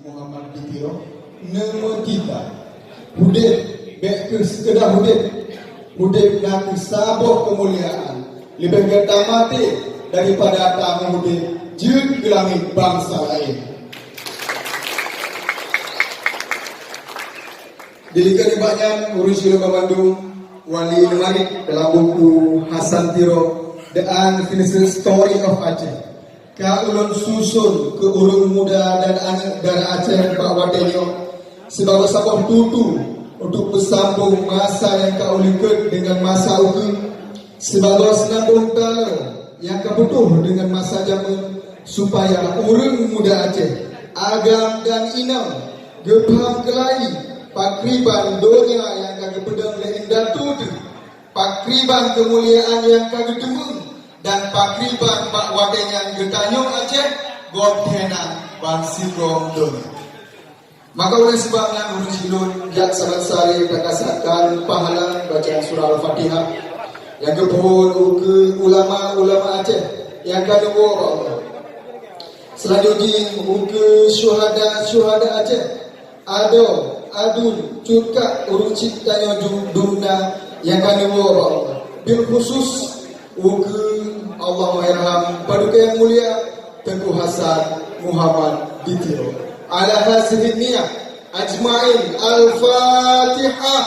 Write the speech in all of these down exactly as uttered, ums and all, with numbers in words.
Muhammad di Tiro, neumeutita udeb bék keu sikeudeh udeb. Udeb na keuh saboh keumuliaan, leubeh gét tamaté daripada tameuudeb jeuet keu langét bansa laén. Di likot nibak nyan, ureuëng syedara bandum, Wali Neumarit dalam buku Hasan Tiro, The Unfinished Story of Aceh. Ka ulôn suson keu ureuëng muda dan aneuëk dara Aceh bak watée nyoe, sibagoe saboh tutu untuk peusambong masa nyang ka ulikot deungon masa ukeue, sibagoe seunambong taloe nyang ka putôh deungon masa jamén, supaya ureuëng muda Aceh, agam dan inong, geupham keulai pakriban donya nyang ka geupeudong lé indatu teuh, pakriban keumuliaan nyang ka geuteumeung, dan pakriban bak watée nyan geutanyoe Aceh gob thena bansigom donya. Maka oleh sebab nyan, ureuëng syedara, jak saban sare takasakan pahala bacaan surah Al-Fatihah nyang geupoh ukeue ulama-ulama Aceh nyang ka neuwoe bak Allah. Selanjutnya, ukeue syuhada-syuhada Aceh, adoe, aduen, cukat ureuëng cit tanyoe ju-, dumna nyang ka neuwoe bak Allah. Bil khusus, ukeue Allahumma yarham Paduka Yang Mulia Teungku Hasan Muhammad di Tiro. Ala hazihi niyah ajmain. Al-Fatihah.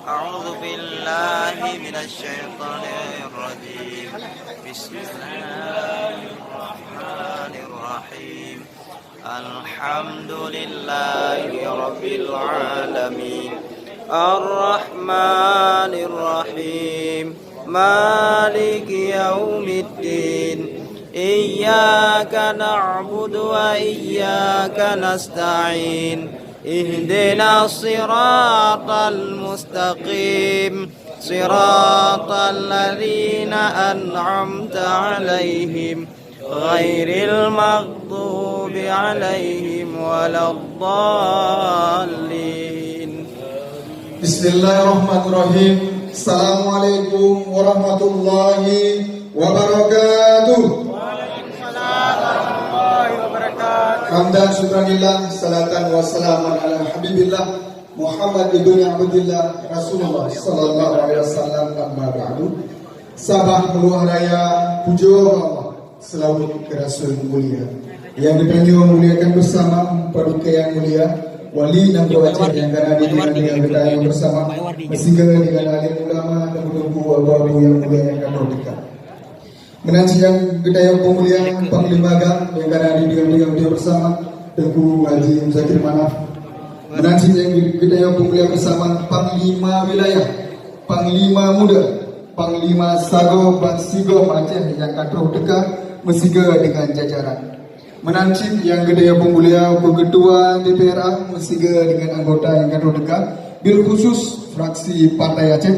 أعوذ بالله من الشيطان الرجيم. بسم الله الرحمن الرحيم. الحمد لله رب العالمين. الرحمن الرحيم. مالك يوم الدين. إياك نعبد وإياك نستعين. اهدنا الصراط المستقيم. صراط الذين أنعمت عليهم. غير المغضوب عليهم ولا الضالين. Bismillahirrahmanirrahim. Assalamualaikum warahmatullahi wabarakatuh. Hamdan syukran lillah, salatan wa salaman ala habibillah, Muhammad ibn Abdillah, Rasulullah sallallahu alaihi wasallam, amma ba'du. Sabah meuluah raya pujoe Allah. Seulaweuet keu Rasul mulia. Nyang geutanyoe muliakan beusama, Paduka Yang Mulia, Wali Nanggroe Aceh nyang ka na di deungon geutanyoe beusama, meusigoe deungon alim ulama dan teungku abu-abu nyang mulia nyang ka troh teuka. Meunan cit nyang geutanyoe peumulia Panglima GAM nyang ka na di deungon geutanyoe beusama, Teungku Haji Muzakir Manaf. Meunan cit nyang geutanyoe peumulia beusama Panglima Wilayah, Panglima Muda, Panglima Sagoe bansigom Aceh nyang ka troh teuka meusigoe deungon jajaran. Meunan cit nyang geutanyoe peumulia Ketua D P R A meusigoe deungon anggota nyang ka troh teuka, bil khusus fraksi Partai Aceh.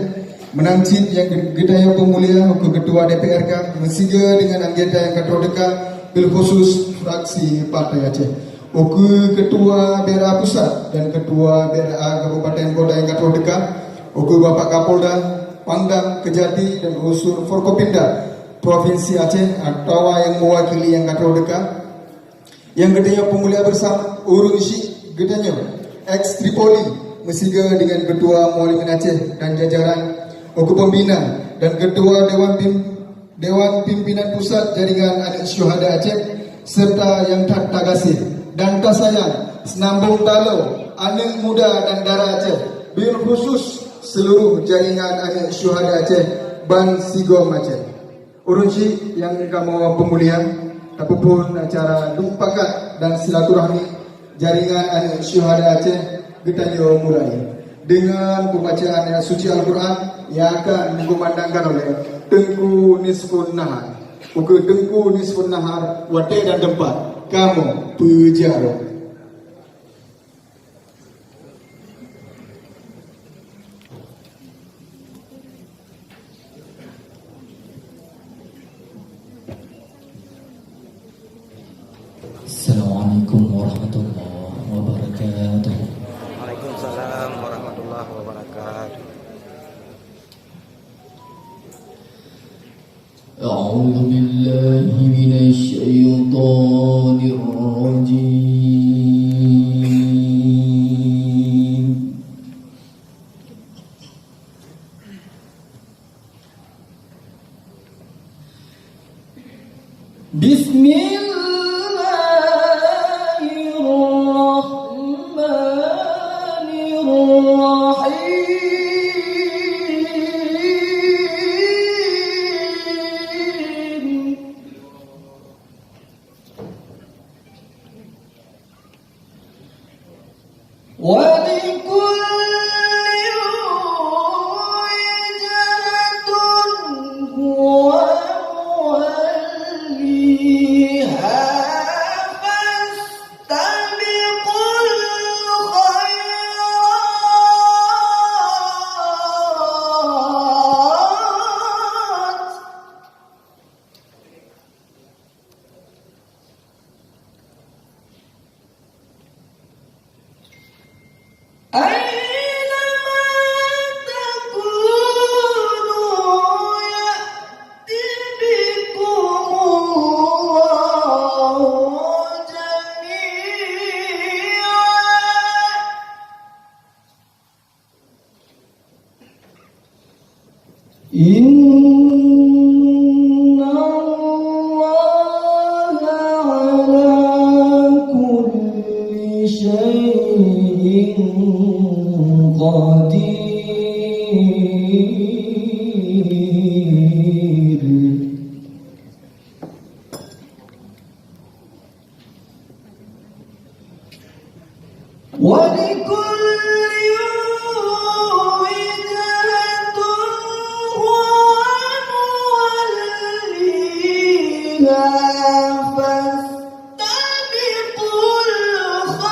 Meunan cit nyang geutanyoe peumulia Ketua D P R K meusigoe deungon anggota nyang ka troh teuka, bil khusus fraksi Partai Aceh. Ukeue Ketua B R A Pusat dan Ketua B R A Kabupaten Kota nyang ka troh teuka, ukeue Bapak Kapolda, Pangdam, Kejati dan unsur Forkopimda Provinsi Aceh atawa nyang meuwakili nyang ka troh teuka. Nyang geutanyoe peumulia beusama, ureuëng syik geutanyoe, ex Tripoli, meusigoe deungon Ketua Mualimin Aceh dan jajaran, ukeue pembina dan Ketua Dewan Pim-, Dewan Pimpinan Pusat Jaringan Aneuk Syuhada Aceh, serta nyang that tagaséh dan tasayang seunambong taloe aneuk muda dan dara Aceh, bil khusus seuluruh Jaringan Aneuk Syuhada Aceh bansigom Aceh. Ureuëng syik nyang kamoe peumulia, tapeuphon acara duek pakat dan silaturahmi Jaringan Aneuk Syuhada Aceh geutanyoe mulai deungon peubacaan ayat suci Al-Qur'an nyang akan geukumandangkan oleh Teungku Nisfun Nahar. Ukeue Teungku Nisfun Nahar, watée dan teumpat kamoe peujaroe. Assalamualaikum warahmatullahi wabarakatuh. Waalaikumsalam warahmatullahi wabarakatuh. أعوذ بالله من الشيطان الرجيم. بسم الله الرحمن الرحيم. ولكل وجهة هو موليها فاستبقوا الخيرات. أينما تكونوا يأت بكم الله جميعا. إن الله على كل شيء قدير. ولكل وجهة هو موليها فاستبقوا الخيرات.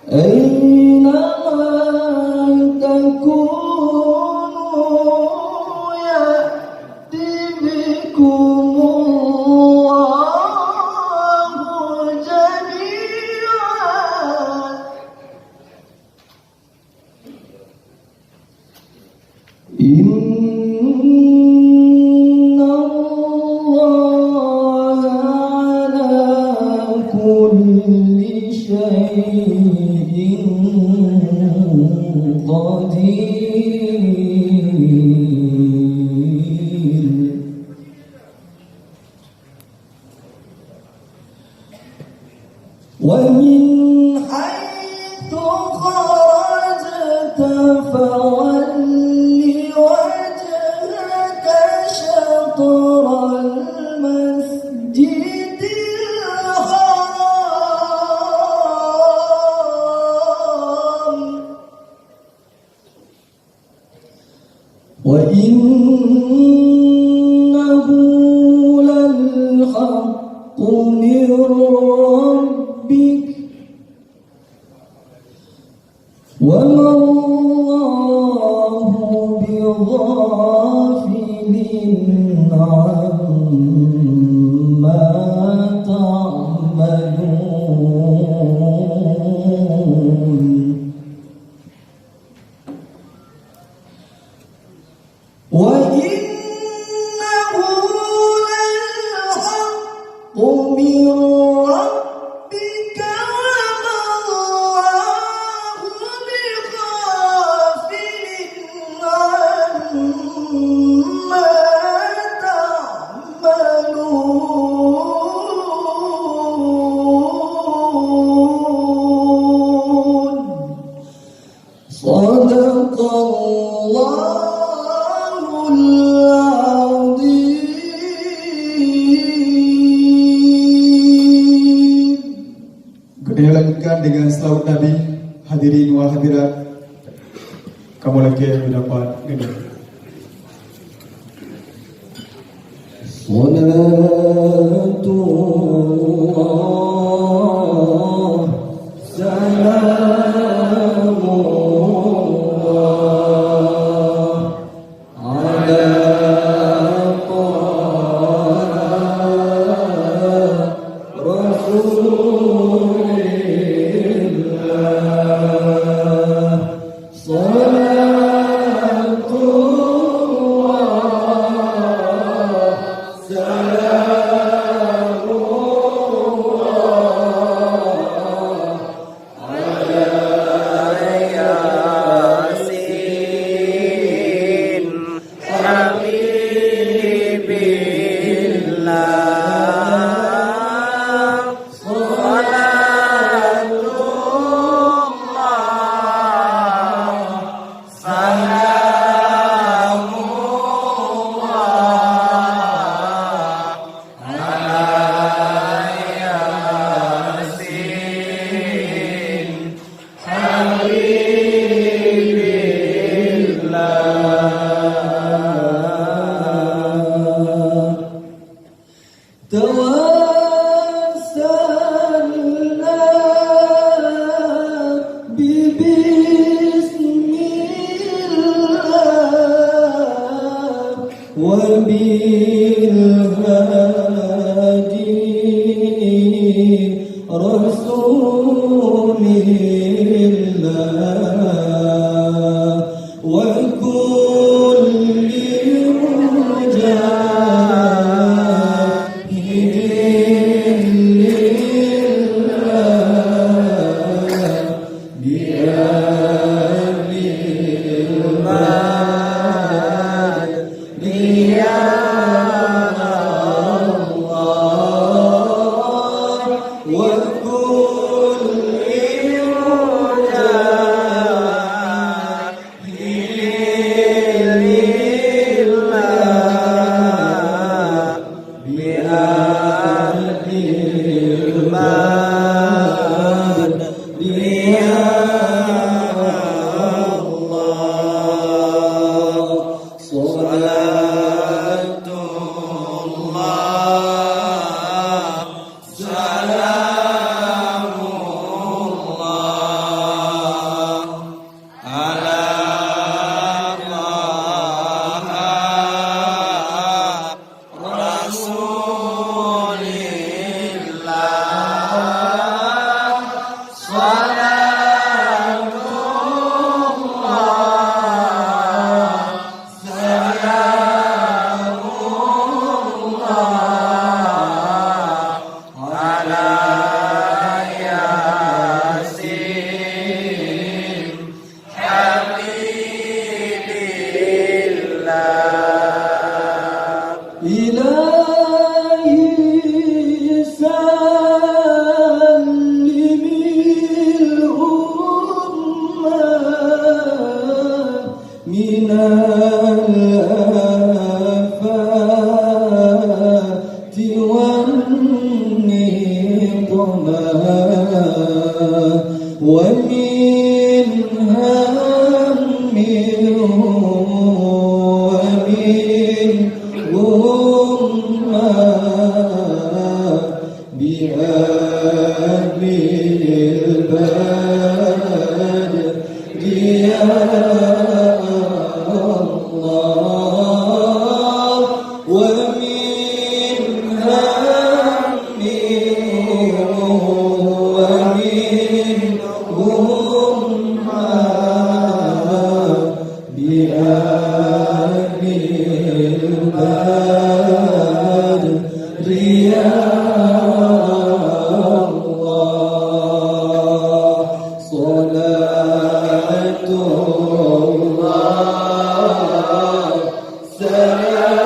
أينما تكونوا يأت بكم الله جميعا. إن الله على كل شيء قدير. ومن حيث خرجت فول وجهك شطر المسجد الحرام وإنه للحق من ربك وما الله بغافل عما تعملون. وإنه للحق من ربك وما الله بغافل عما تعملون. صدق الله العظيم. Keuneuk lanjutkan dengan salawat Nabi, hadirin wal hadirat. Kamoe lakée meudapat nyoe. صلاة الله سلام الله على طه رسول الله وكل مجاهد لله بأهل البلد يا الله وكل مجاهد على طه رسول الله صلاة الله سلام الله على ياسين حبيب الله. إلهي سلم الأمة من الآفات والنقمة ومن هم ومن غمة بأهل البلد يا الله ومن هم ومن غمة بأهل البلد يا الله صلاة الله سلام الله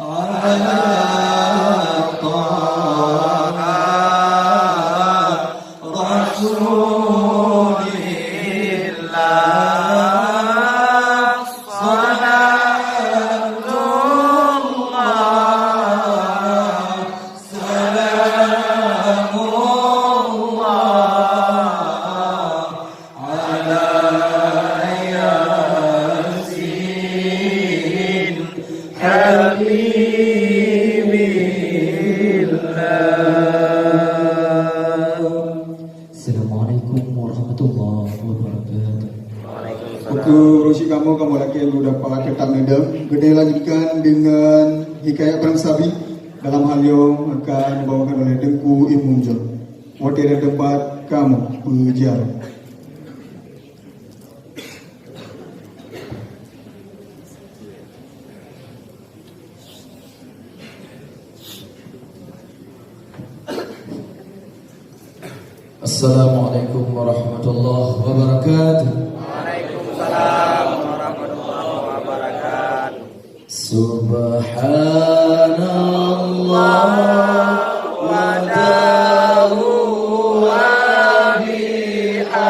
على طه رسول الله صلاة الله سلام الله على ياسين حبيب الله. Assalamualaikum warahmatullahi wabarakatuh. Waalaikumsalam. Ukeue uroe syik kamoe, kamoe lakée lôn dapat teutap neudeueng. Geuneulanjutkan deungon hikayat Perang Sabi. Dalam hal nyoe akan dibawakan oleh Teungku Imum John. Watée dan tempat kamoe peujeuet. Assalamualaikum warahmatullahi wabarakatuh. Waalaikumsalam warahmatullahi wabarakatuh. Subhanallah wa dahu wa bihamdihi.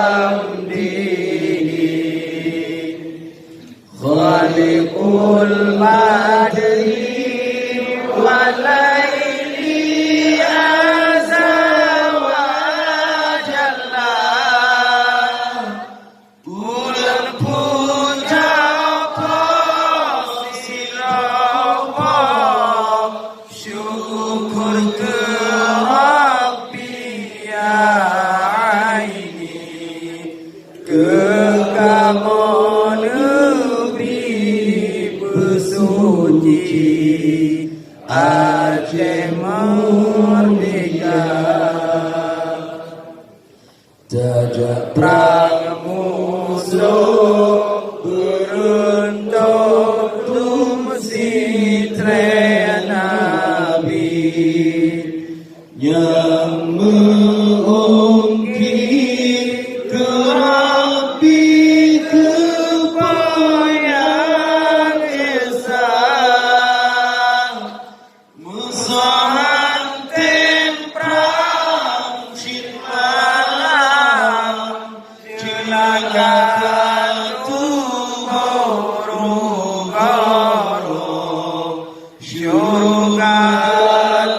Khaliqul badri wal laili azza wa jalla. Ulôn puja poh siloe poh syukur keu Rabbi ya aini. Keu kamoe neubri peusuci aju Merdeka. Tajak prang musoh beureuntôh dum sitrée Nabi, nyang meu-ungki keu Rabbi keu panyang Isa. Meusahan tem prang cit malam, ceulaka tuboh rugoro, syeuruga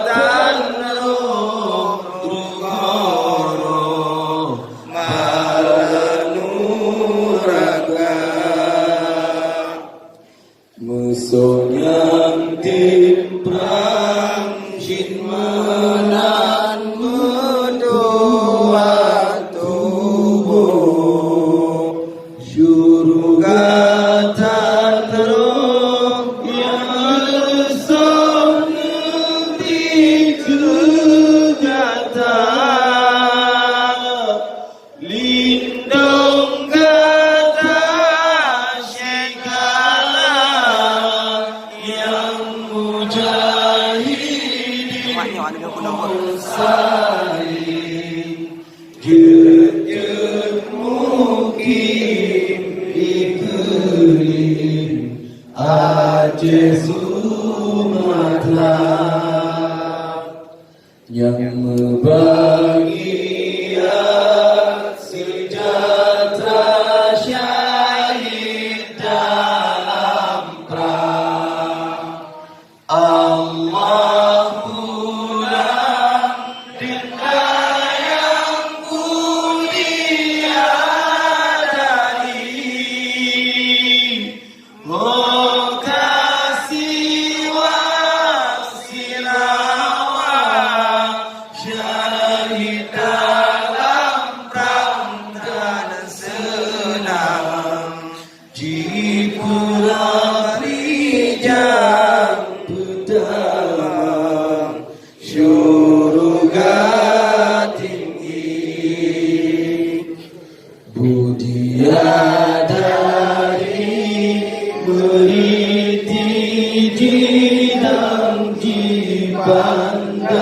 tan rot rugoro, mala nuraka. Musoh nyang tem prang jih meunan meutuha tuboh, syeuruga tan rot nyang leusöng neubri keu gata. Lindong gata sikala nyang mujahidin saling jeuet-jeuet mukim dikeue Aceh Sumatra. Nyang meubagian seujahtra syahid dalam prang. Allahu lam denda nyang mulia dari Ho ka siwa silawa syahid dalam prang dan seunang, jipeurab rijang peudamai syeuruga tinggi. Budiadari meuriti jidang jipandang,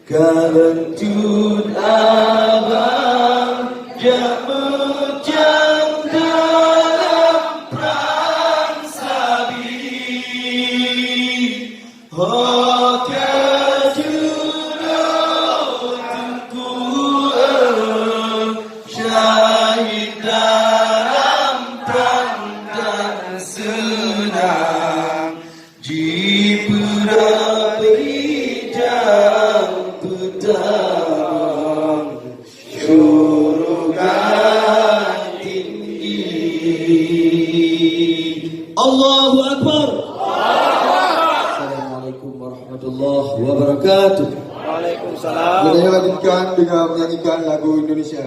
ka leucut abang jak meucang dalam prang sabi. Ho ka jeuet teungku, syahid dalam prang dan seunang, jipeurab rijang peudamai syeuruga tinggi. Allahu Akbar. Assalamualaikum warahmatullahi wabarakatuh. Waalaikumsalam. Kita lanjutkan dengan menyanyikan lagu Indonesia.